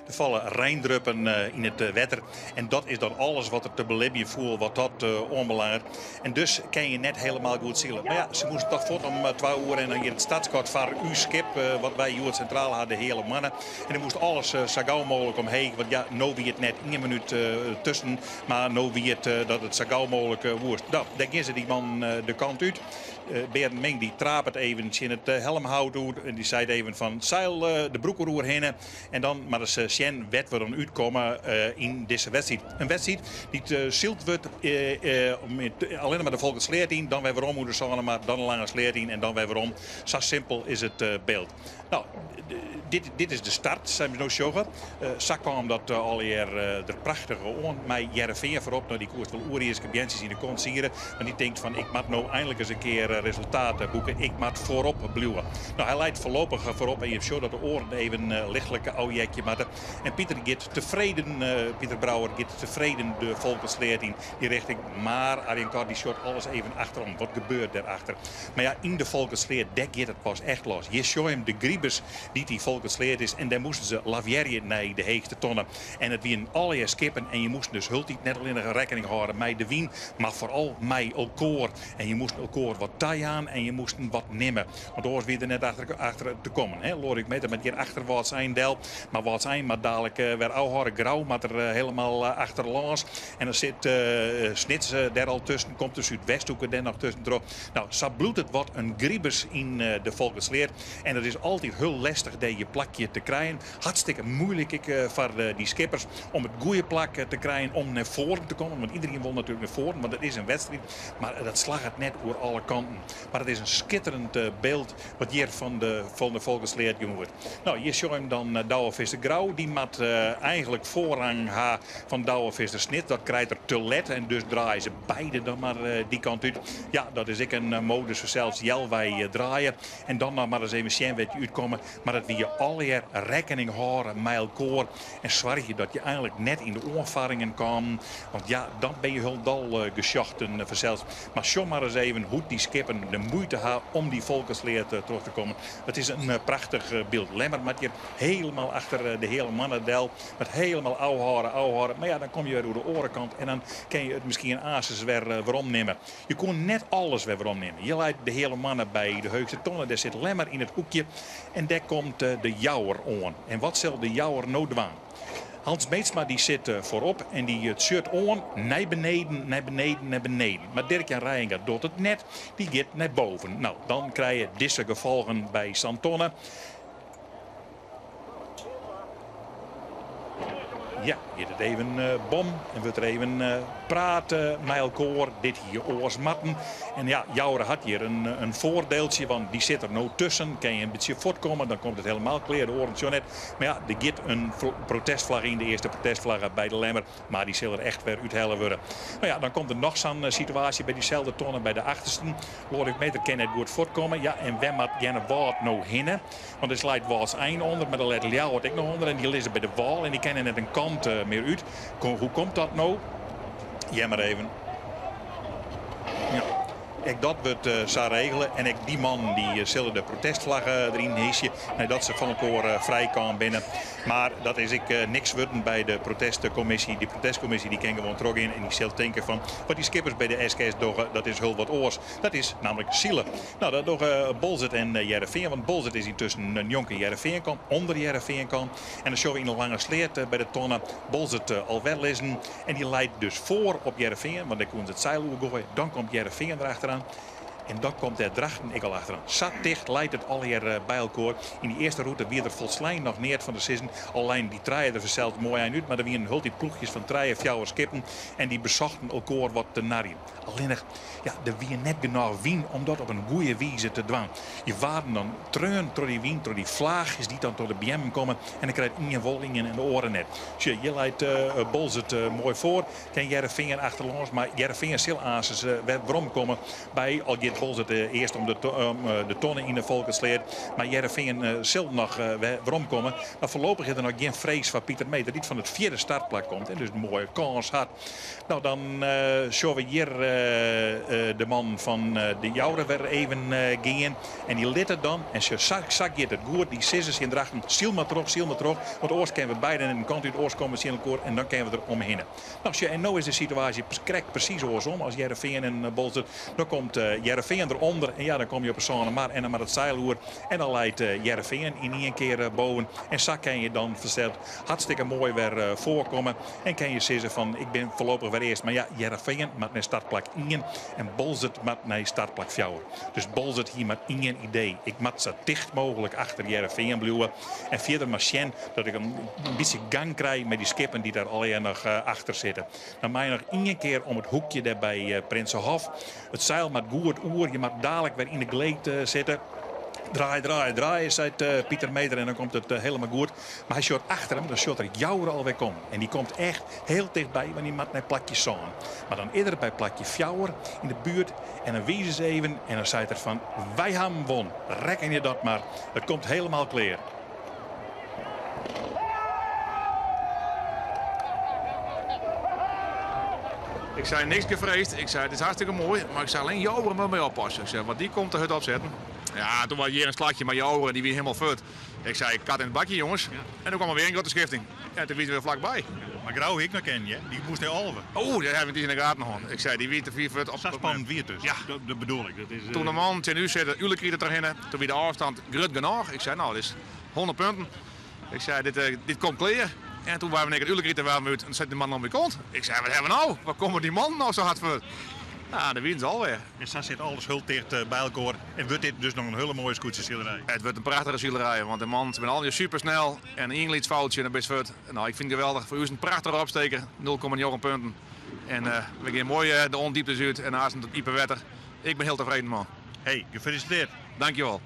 Der falle reindruppen yn it wetter en dat is dan alles wat der te belibjen foel wat dat oanbelanget. En dus kin je net helemaal goed sile. Mar ja, se moasten toch fuort om twa oere en dan giet it startskot foar ús skip wat wy hjoed sintraal ha, de Heale Moanne. En dan moast alles sa gau mooglik omheech, want ja, no wie it net ien minút tusken, mar no wie it dat it sa gau mooglik woest. No, dêr gean se dy mannen de kant út. Berend Mink dy trapet even tsjin it helmhout oer en dy seit even fan seil de broek oerhinne. En dan mar ris sjen wêr't we dan útkomme yn dizze wedstriid. In wedstriid dy't syld wurdt allinne mar de Folkertsleat yn, dan wer werom oer de Sânemar, dan de Lange Sleat yn en dan wer werom. Sa simpel is it byld. No, dit, dit is de start, sa't we no sjogge. Sa kaam dat allegear der prachtich oan mei Hearrenfean foarop. No, dy koest wol oerierske beantsjes yn de kont siere, want dy tinkt fan ik moat no einlik ris in kear resultaat boeke, ik moat foarop bliuwe. No, hy leit foarlopich foarop en je sjogge dat de oaren even lichtlik ôfheakje moatte. En Pieter giet tefreden, Pieter Brouwer giet tefreden de Folkertsleat yn dy richting, mar Arjen Kort dy sjocht alles even achterom. Wat gebeurt dêrachter? Mar ja, yn de Folkertsleat, dêr giet it pas echt los. Hjir sjogge jim de gribus dy't yn Folkertsleat is en dêr moasten se lavearje nei de heechste tonne. En it wienen allegear skippen en je moasten dus hieltyd net allinnich rekkening hâlde mei de wyn, mar foaral mei elkoar. En je moasten elkoar wat tajaan en je moasten wat nimme. Want oars wie der net achter te kommen. Hè? Lorik Meter moat hjir achter Wâldsein del, mar Wâldsein moat dalik wer ôfhâlde. Grou moat der helemaal achterlâns. En dan sit Snits dêr al tusken, komt de Súdwesthoeke dêr noch tuskentroch. No, sa bliuwt it wat in gribus yn de Folkertsleat. En it is altyd hiel lestich dêr je plakje te krijen. Hartstikke muoilik ek foar dy skippers om it goede plak te krijen om nei foaren te kommen. Want iderien wol natuerlik nei foaren, want it is in wedstriid. Mar dat slagget net oer alle kanten. Mar it is in skitterend byld wat hjir fan de, fan de Folkertsleat jûn wurdt. No, hjir sjogge jim dan Douwe Visser Grou. Dy moat eigenlik foarrang ha fan Douwe Visser Snits. Dat krijt er te let en dus draaie se beide dan mar dy kant út. Ja, dat is ek in modus fansels, healwei draaie. En dan noch mar ris even sjen wêr't je útkomme. Mar dat wie je allegear rekkening hâlde mei elkoar en soargje dat je eigenlik net yn de oanfarringen kamen. Want ja, dan bin je hielendal gesjochten fansels. Mar sjoch mar ris even hoe't dy skippen de muoite ha om dy Folkertsleat troch te kommen. It is in prachtich byld. Lemmer moat hjir helemaal achter de Heale Moanne del. Moat helemaal ôfhâlde, ôfhâlde. Mar ja, dan komme je wer oer de oare kant en dan kin je it miskien aansens wer weromnimme. Je koene net alles wer weromnimme. Hjir leit de Heale Moanne by de heechste tonne. Dêr sit Lemmer yn it hoekje en dêr komt de Jouwer oan. En wat sil de Jouwer no dwaan? Hans Meetsma dy sit foarop en dy tsjut oan nei beneden, nei beneden, nei beneden. Mar Dirk-Jan Reijenga docht it net, dy giet nei boven. No, dan krije je dizze gefolgen by sa'n tonne. Ja, giet it even bom en wurdt der even praat mei elkoar. Dit hie oars moatten. En ja, Joure hat hjir in foardieltsje, want dy sit der no tusken. Kin je in bytsje fuortkomme, dan komt it helemaal klear. De oaren sjogge net. Mar ja, der giet in protestflagge yn, de earste protestflagge by de Lemmer. Mar dy sil der echt wer úthelle wurde. No ja, dan komt der noch sa'n situaasje by dyselde tonne by de achtersten. Lorik Meter kin net goed fuortkomme. Ja, en wêr moat Earnewâld no hinne? Want der leit Wâldsein ûnder, mar der leit Ljouwert ek noch ûnder. En dy lizze by de wâl en dy kinne net in kant mear út. Hoe komt dat no? Hear mar even. Ja. Ek dat wurdt sa regele en ek dy mannen dy sille de protestflagge deryn hysje neidat se fan elkoar frijkaam binne. Mar dat is ek niks wurden by de protestkommisje. Dy protestkommisje dy kin gewoan trochgean en dy sil tinke fan wat dy skippers by de SKS dogge, dat is hiel wat oars. Dat is namlik sile. No, dat dogge Boalsert en Hearrenfean, want Boalsert is yntusken njonken Hearrenfean kaam, ûnder Hearrenfean kaam. En dan sjogge we yn de Lange Sleat by de tonne Boalsert alwer lizzen. En dy leit dus foar op Hearrenfean, want dêr koene se it seil oer goaie. Dan komt Hearrenfean derachteroan. En dan komt dêr Drachten ek al achteroan. Sa ticht leit it allegear by elkoar. Yn dy earste rûte wie der folslein noch neat fan te sizzen. Al leinen dy trije der fansels moai ein út, mar der wienen hieltyd ploechjes fan trije, fjouwer skippen en dy besochten elkoar wat te narjen. Allinnich, ja, der wie net genôch wyn om dat op in goede wize te dwaan. Je waarden dan treaun troch dy wyn, troch dy flaachjes dy't dan troch de beammen komme en dan krijt ien wol ien en de oare net. Sjoch, hjir leit Boalsert moai foar. Kin Hearrenfean achterlâns, mar Hearrenfean sil aansens wer weromkomme by al giet. Boalsert earst om de tonne yn de Folkertsleat. Mar Hearrenfean sil noch werom komme. Mar foarlopich is der noch gjin frees foar Pieter Meeter, dy't fan it fjirde startplak komt en dus in moaie kâns hat. No, dan sjogge we hjir de man fan de Joure wer even gean. En dy litte dan, en sjoch, sa giet it goed, dy sizze tsjin Drachten, syl mar troch, syl mar troch, want oars kinne we beide net in kant út, oars komme we tsjin elkoar en dan kinne we der omhinne. No, sjoch, en no is de situaasje krekt presys oarsom as Hearrenfean en Boalsert. Dan komt Hearrenfean derûnder en ja, dan komme je op 'e sâne mar en dan moat it seil oer en dan leit Hearrenfean yn ien kear boven. En sa kin je dan fansels hartstikke moai wer foarkomme en kin je sizze fan ik bin foarlopich wer earst. Mar ja, Hearrenfean moat nei startplak ien en Boalsert moat nei startplak fjouwer. Dus Boalsert hie mar ien idee, ik moat sa ticht mooglik achter Hearrenfean bliuwe en fierder mar sjen dat ik in bytsje gang krij mei dy skippen dy't der allegear noch achter sitte. Dan mei je noch ien kear om it hoekje dêr by Prinsenhof. It seil moat goed oer, je moat dalik wer yn de gleed sitte. Draai, draai, draai, seit Pieter Meeter en dan komt it helemaal goed. Mar hy sjocht achter him, dan sjocht er Joure alwer kommen. En dy komt echt hiel tichtby, want dy moat nei plakje sân. Mar dan is er by plakje fjouwer yn de buert en dan wize se even en dan seit er fan wy ha him won, rekkenje dat mar. It komt helemaal klear. Ik sei niks gevreesd. Ik sei it is hartstikke moai, mar ik sei alleen Joure moat mei oppasse. Ik sei want dy komt der hurd opsetten. Ja, toen was hjir in slachje mei Joure, dy wie helemaal fuort. Ik sei kat in het bakje jongens. En toen kwam er weer een grote schifting. En toen wie er weer vlakby. Mar Grou hie ik noch kennen, hear. Dy moast nei 11. Oh, dêr ha we it yn de gaten hân. Ik sei, dy wie te fier fuort op Sa spannend wie it dus. Ja. Dat bedoel ik. Dat is, Toen de man tsjin ús sei, Ulekrite derhinne, toen wie de ôfstand grut genôch. Ik sei, no, dit is 100 punten. Ik sei, dit, eh, dit komt klear. En toen waren we in Ulekrite waren we út en toen sei de man om de kant. Ik sei, wat ha we no? Waar komme dy mannen no sa hard foar? Nou, dêr wienen se alwer. En sa sit alles hiel ticht by elkoar en wurdt dit dus noch in hiele moaie skûtsjesilerij. It wurdt in prachtige silerij, want de mannen binne allegear supersnel en ien lyts foutsje en dan bist fuort. No, ik fyn it geweldich. Foar ús in prachtige opsteker, 0,9 punten. En we gean moai de ondieptes út en aansten it iepen wetter. Ik bin hiel tefreden, man. Hey, gefeliciteerd. Dankjewol.